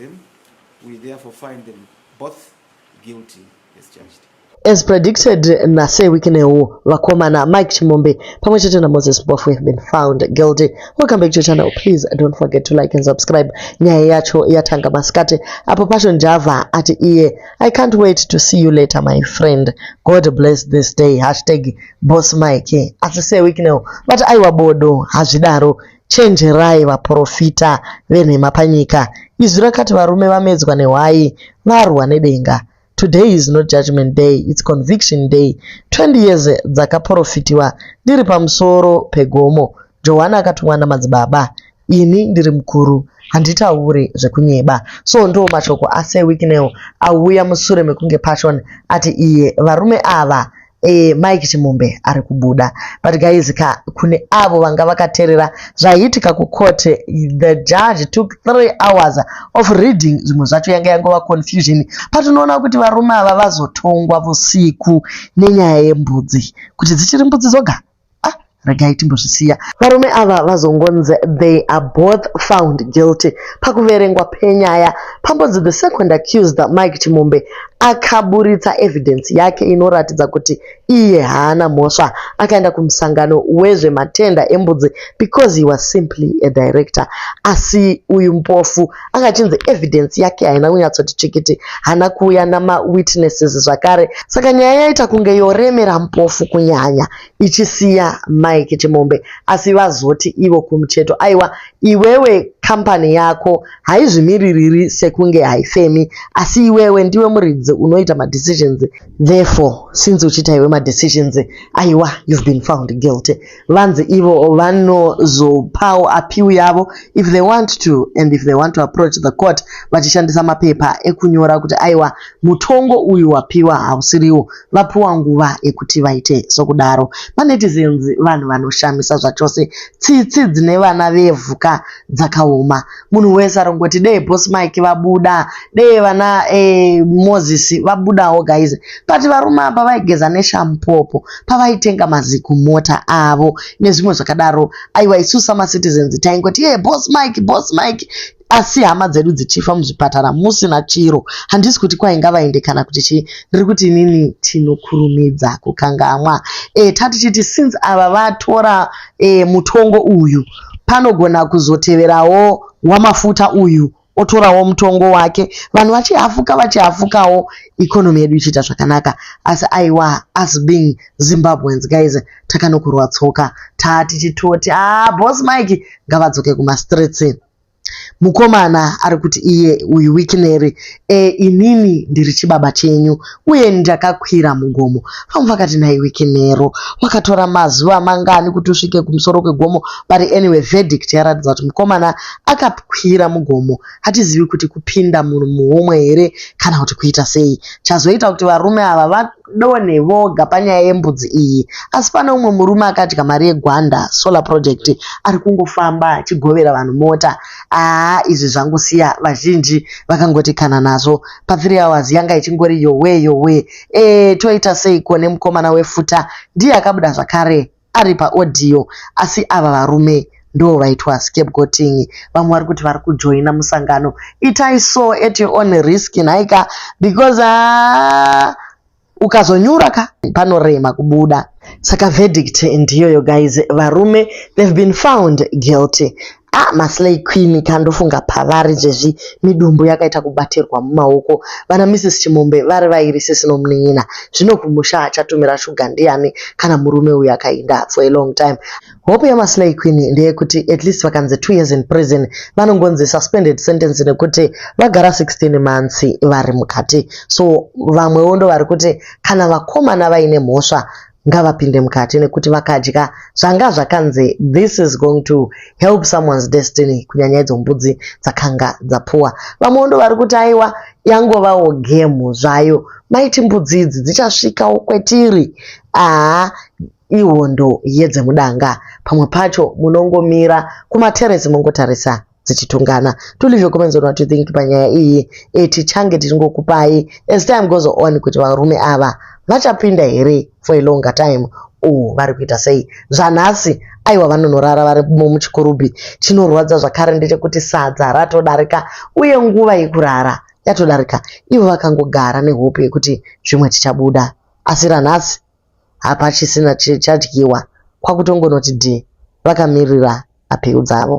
Them. We therefore find them both guilty as charged. As predicted naSir Wicknell, vakomana Mike Chimombe pamwe chete naMoses Mpofu have been found guilty. Welcome back to your channel. Please don't forget to like and subscribe. Nyaya yacho yatanga masikati apo Passion Java ati iye, "I can't wait to see you later, my friend. God bless this day. #BossMike." Asi Sir Wicknell vati aiwa bodo, hazvidaro, chenjerai vaprofita venhema panyika. Izwi rakati varume vamedzwa nehwai varwa nedenga. Today is not judgment day, it's conviction day. 20 years dzakaprofitiwa ndiri pamusoro pegomo. Johani akatumwa namadzibaba, ini ndiri mukuru, handitauri zvekunyeba. So ndo mashoko aSir Wicknell auya musure mekunge Passion ati iye varume ava, Mike Chimombe ari kubuda. But guys ka, kune avo vanga vakateerera zvaiitika kucourt, the judge took 3 hours of reading. Zvimwe zvacho yanga yangova confusion. Patinoona kuti varume ava vazotongwa vusiku nenyaya yembudzi, kuti dzichiri mbudzi dzoga, ah, regai timbozvisiya. Varume ava vazongonzi they are both found guilty. Pakuverengwa penyaya pambonzi the second accused, Mike Chimombe, akaburitsa evidence yake inoratidza kuti iye haana mhosva. Akaenda kumusangano wezvematenda embudzi because he was simply a director. Asi uyu Mpofu akachinzi evidence yake haina kunyatsoti tsvikiti, haana kuuya namawitnesses zvakare. Saka nyaya yaita kunge yoremera Mpofu kunyanya, ichisiya Mike Chimombe. Asi vazoti ivo kumucheto, aiwa, iwewe kambani yako haizvimiririri sekunge haifemi, asi iwewe ndiwe muridzi unoita madecisions. Therefore, since uchiita iwe madecisions, aiwa, you've been found guilty. Vanzi ivo vanozopawo appeal yavo if they want to, and if they want to approach the court vachishandisa mapepa ekunyora kuti aiwa, mutongo uyu wapiwa hausiriwo. Vapiwa nguva yekuti vaite sokudaro. Manetizens vanhu vanoshamisa zvachose. Tsitsi dzine vana vevhuka dzakaoma. Munhu wese arongoti dei Boss Mike vabuda, dei vana Moses vabudawo. Guys, but varume apa vaigeza neshampopo pavaitenga mazikumota avo nezvimwe zvakadaro. Aiwa, isusu samacitizens taingoti ye Boss Mike, Boss Mike, asi hama dzedu dzichifa muzvipatara musina chiro. Handisi kuti kwainga vaende kana kuti chii, ndiri kuti inini tinokurumidza kukangamwa. Tatichiti since ava vatora mutongo uyu, panogona kuzoteverawo wamafuta uyu otorawo mutongo wake, vanhu vachihafuka vachihafukawo, economy yedu ichiita zvakanaka. Asi aiwa, as being Zimbabweans, guys, takanokurwa tsoka tatichitoti ah, Boss Mike ngavadzoke kumastreets. Mukomana ari kuti iye uyu Wicknell, inini ndiri chibaba chenyu uye ndakakwira mugomo. Vamwe vakati, "Nhai Wicknell, wakatora mazuva mangani kuti usvike kumusoro kwegomo?" But anyway, verdict yaratidza kuti mukomana akakwira mugomo. Hatizivi kuti kupinda muhomwe here kana kuti kuita sei chazoita kuti varume ava vadonhe voga panyaya yembudzi iyi. Asi pane umwe murume akadya mari yeGwanda Solar Project ari kungofamba achigovera vanhu mota. Aa, izvi zvangosiya vazhinji vakangoti kana nazvo. Pa3 hours yanga ichingori yowe yowe. Toita seiko nemukomana wefuta? Ndiye akabuda zvakare ari paaudio. Asi ava varume ndo vaitwa scapegoating. Vamwe vari kuti vari kujoina musangano, itai so at your own risk nhaika, because aa, ukazonyura ka panorema kubuda. Saka verdict ndiyoyo, guys. Varume, they've been found guilty. Ah, maslay queen kandofunga pavari zvezvi midumbu yakaita kubatirwa mumaoko. Vana Mrs Chimombe vari vairi, sisi nomunin'ina. Zvino kumusha achatumira shuga ndiani kana murume uyu akaenda for a long time? Hope yamaslay queen ndeyekuti at least vakanzi 2 years in prison, vanongonzi suspended sentence nekuti vagara 16 months vari mukati. So vamwewo ndo vari kuti kana vakomana vaine mhosva ngavapinde mukati, nekuti vakadya zvanga zvakanzi this is going to help someone's destiny, kunyanya idzo mbudzi dzakanga dzapuwa. Vamwewo ndo vari kuti aiwa, yangovawo gemu zvayo. Maiti mbudzi idzi dzichasvikawo kwetiri. Aa, ihondo yedzemudanga. Pamwe pacho munongomira kumateresi mongotarisa dzichitungana. To leave your comments on what you think panyaya iyi. Tichange tichingokupai as time goes on kuti varume ava vachapinda here for a longer time or vari kuita sei. Zvanhasi Aiwa vanonorara varimo muchikurubhi. Chinorwadza zvakare ndechekuti sadza ratodarika uye nguva yekurara yatodarika. Ivo vakangogara nehope yekuti zvimwe tichabuda. Asi ranhasi hapachisina chadyiwa kwakutongonoti dhii vakamirira appeal dzavo.